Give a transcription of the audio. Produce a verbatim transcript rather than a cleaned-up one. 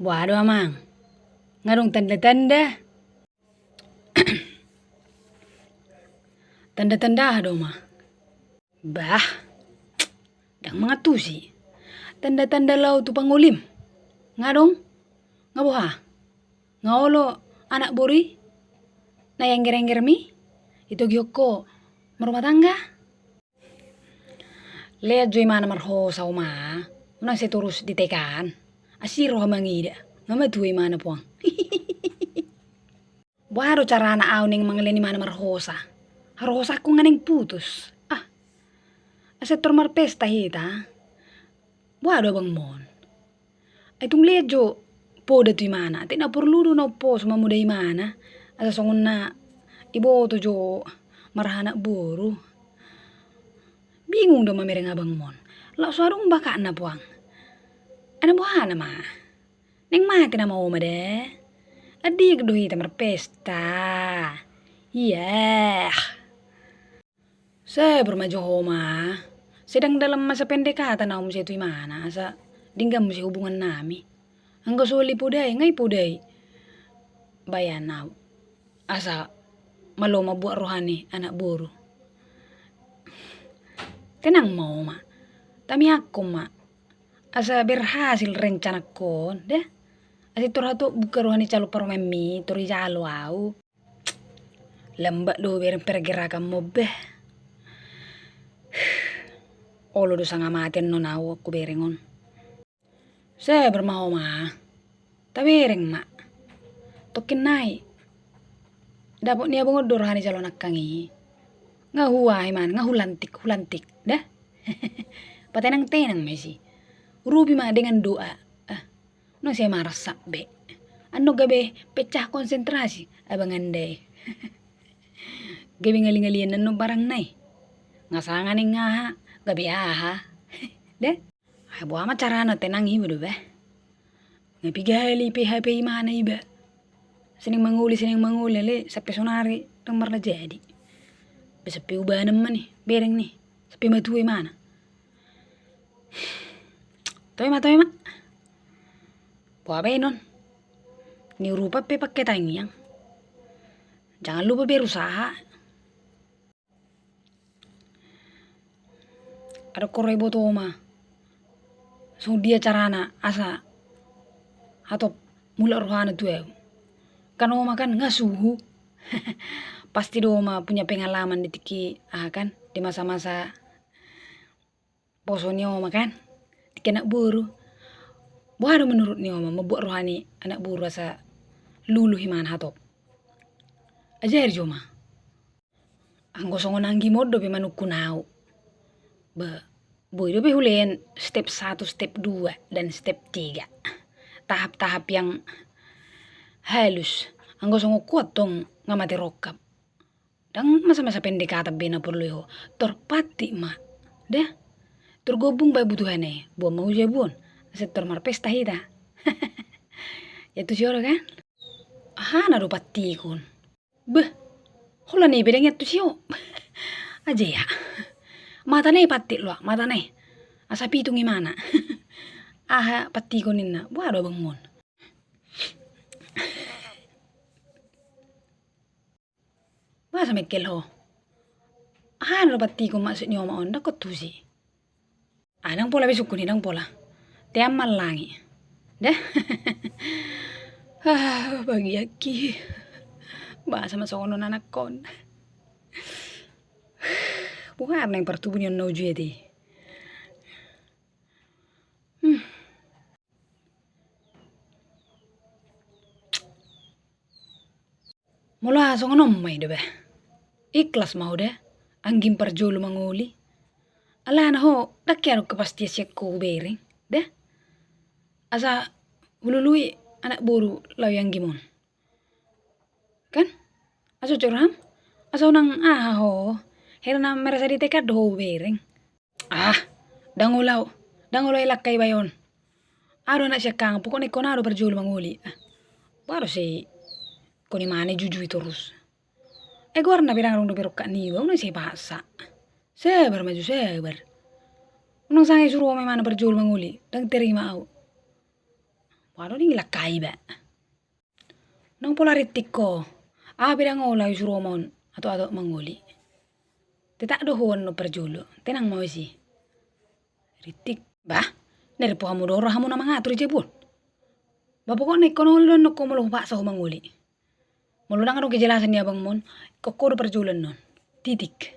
Boha do, Amang? Nga adong tanda-tanda? Tanda-tanda aha do, Amang? Bah, ndang mangantusi. Tanda-tanda laho tu pangolim? Nga adong? Nga boha? Nga olo anak boru i na iengger-enggermi, itogihon ho marrumah tangga? Lean jo imana marhosa, Oma. Unang sai torus ditekan. Asi roha mangida. Nga matua imana, Puang. Boha do carana au naeng mangalean imana marhosa? Harhosangku nga naeng putus. Ah. Asa tor marpesta hita. Boha do abangmon? Ai tung lean jo poda tu imana, atik na porlu do na umposo mamoda imana, asa songon na iboto jo marhaha anak boru. Bingung do mamereng abangmon. Laos so adong bakakna, Puang. Ai na boha nama? Naeng mate nama, Oma, da? Andigan do hita marpesta. Iya. Sabar ma jo ho, Oma. Sedang dalam masa pendekatan au muse tu imana, asa denggan muse hubungannami. Anggo soal ipodai, nga ipodai baenan au. Asa malo mambuat roha ni anak boru. Tenang ma, Oma. Tamiangkon ma. Asa berhasil rencanangkon, da? Asa tor hatop buka roha ni calon parumaenmi, tor dijalo au. Lambat do hubereng pergerakanmu, beh. Olo do sanga mate annon au anggo hubereng on. Sabar ma ho, Oma. Tabereng ma. Tongkin nai dapot ni abang on do roha ni calon nangkang i. Nga huae man, nga hulantik, hulantik, da? Patenang-tenang ma isi. Urupi ma dengan doa. Ah. Unang sai marsak be. Annon gabe pecah konsentrasi abang anda i. Gabe ngali-ngalian annon barangna i. Nga sanga naeng aha, gabe aha. Da? Ai boha ma carana tenang iba do, bah. Nga piga hali pe H P imana iba. Sining mangoli, sining mangoli, ale sampe sonari ndang marna jadi. Ba sampe ubanan ma ni, bereng ni. Sampe matua imana. Toe ma, toe ma. Boha baenon? Niurupan pe pake tangiang. Jangan lupa berusaha. Adong ho ra iboto, Oma, songon dia carana asa hatop mulak rohana tu au? Kan Oma kan nga suhu. Pasti do Oma punya pengalaman di tingki, aha kan, di masa-masa poso ni Oma kan, tingki anak boru. Boha do menurut ni Oma mambuat roha ni anak boru asa luluh imana hatop? Ajari jo, Oma. Anggo songon anggim on dope manungkun au. Ba, boi dope hulean step satu, step dua, dan step tiga. Tahap-tahap yang halus. Anggo songon ho antong nga mate rongkap. Ndang masa-masa pendekatan be na porlu i ho. Tor pantik ma. Da? Tor gombung baen butuhana i. Boan ma hu jabu on. Asa tor marpesta hita. Iantusi ho do kan? Aha na do pantikon? Beh, holan i pe ndang iantusi ho. Aja ya. Matana i pantik loak, matana i. Asa pitung imana. Aha pantikon ninna? Boha do abangmon? Boasa mengkel ho? Aha na do pantikon maksud ni Oma on, ndang huantusi. Ah, ndang pola be sungkun i, ndang pola. Tean ma allangi. Da? Ah, bagianki. Boasa ma songon on anakkon? Boha naeng partubu ni on na uju i ate. Hmm. Molo aha songon on ma i do bah. Ikhlas ma ho da, anggim parjolo mangoli. Alana ho ndang adong kepastian sian ho hubereng da. Asa hulului anak boru laho i anggim on. Kan? Asa cocok roham? Asa unang aha ho. Hera na merasa ditekan do ho hubereng. Ah, ndang olo au. Ndang olo au i langka i bae on. Au do anak siangkangan, pokokna ingkon au do parjolo mangoli. Ah, boha do sai ingkon imana i jujui torus. Eh, goarna pe ndang adong dope rongkap niba, unang sai ipaksa. Sabar ma jo, sabar. Unang sanga isuru ho ma imana parjolo mangoli, ndang tarima au. Boha do dingin langkai iba. Nang pola Rintik ho, aha pe dang olo ahu suru ho ma on atok-atok mangoli. Tetap do ho annon parjolo, tenang ma ho isi. Rintik, bah, nari po hamu do ro hamu na mangatur i jabu on. Bah pokokna ingkon olo do annon ho molo hupaksa ho mangoli. Molo dang adong kejelasan ni abangmu on, ingkon ho do parjolo annon. Titik.